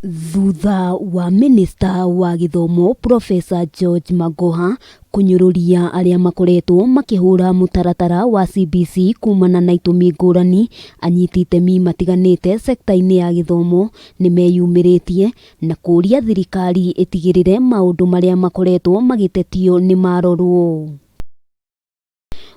Thutha wa Minista wa Gĩthomo Professor George Magoha kũnyũrũria arĩa makoretwo makĩhũra mũtaratara wa CBC kumana na itũmi ngũrani, anyiti itemi matiganĩte sekta-inĩ ya gĩthomo nĩmeyumĩrĩtie na kũria thirikari ĩtigĩrĩre maũndũ marĩa makoretwo magĩtetio nĩmarorwo.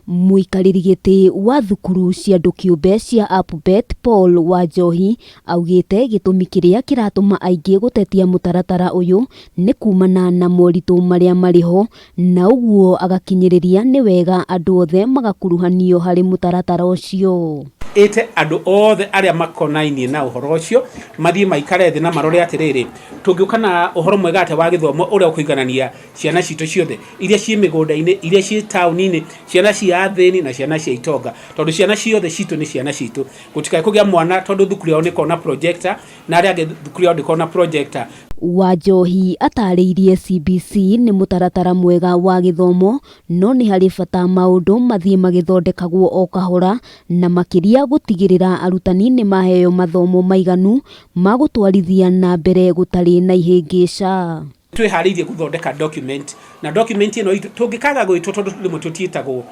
Mũikarĩri gĩtĩ wa thukuru cia andũ kĩũmbe cia APBET Paul Wanjohi augĩte gĩtũmi kĩrĩa kĩratũma aingĩ gũtetia mũtaratara ũyũ nĩ kumana na moritũ marĩa marĩ ho na ũguo agakinyĩrĩria nĩ wega andũ othe magakuruhanio harĩ mũtaratara ũcio. Ĩte andũ othe arĩa makonainie na ũhoro ũcio mathiĩ maikare thĩ na marore atĩrĩrĩ, tũngĩũka na ũhoro mwega atĩa wa gĩthomo ũrĩa ũkũiganania ciana citũ ciothe iria ciĩ mĩgũnda-inĩ, iria ciĩ taũni-inĩ, ciana cia athĩni na ciana cia itonga, tondũ ciana ciothe citũ nĩ ciana citũ. Gũtikae kũgĩa mwana tondũ thukuru yao nĩkoragwo na projector na arĩa angĩ thukuru yao ndĩkoragwo na projector. Wanjohi atarĩirie CBC nĩ mũtaratara mwega wa gĩthomo no nĩ harĩ bata maũndũ mathiĩ magĩthondekagwo o kahora na makĩria gũtigĩrĩra arutani nĩ maheo mathomo maiganu ma gũtwarithia na mbere gũtarĩ na ihĩngĩca. Twĩharĩirie gũthondeka document na document ĩno itũ tũngĩkaga gwĩtwo tondũ rĩmwe tũtiĩtagwo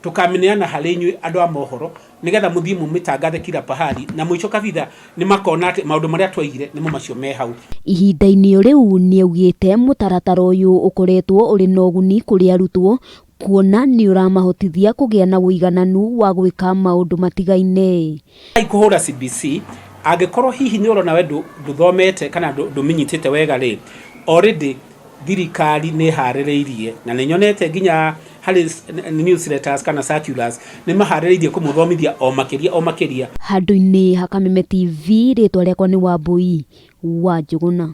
tũkamĩneana harĩ inyuĩ andũ a mohoro nĩgetha mũthiĩ mũmĩtangathe kila pahali na mũico kabitha nĩ makona atĩ maũndũ marĩa twaigire nĩmo macio me hau. Ihinda-inĩ o rĩu nĩaugĩte mũtaratara ũyũ ũkoretwo ũrĩ na ũguni kũrĩ arutwo kuona nĩũramahotithia kũgĩa na ũigananu wa gwĩka maũndũ matigaine. Kũhũra CBC, angĩkorwo hihi nĩ ũrona we ndũthomete kana ndũmĩnyitĩte wega rĩ, already thirikari nĩ ĩharĩrĩirie na nĩ nyonete nginya harĩ newsletters kana circulars nĩ maharĩrĩirie kũmũthomithia o makĩria o makĩria. Handũ-inĩ ha Kameme TV, rĩtwa rĩakwa nĩ Wambũi wa Njũgũna.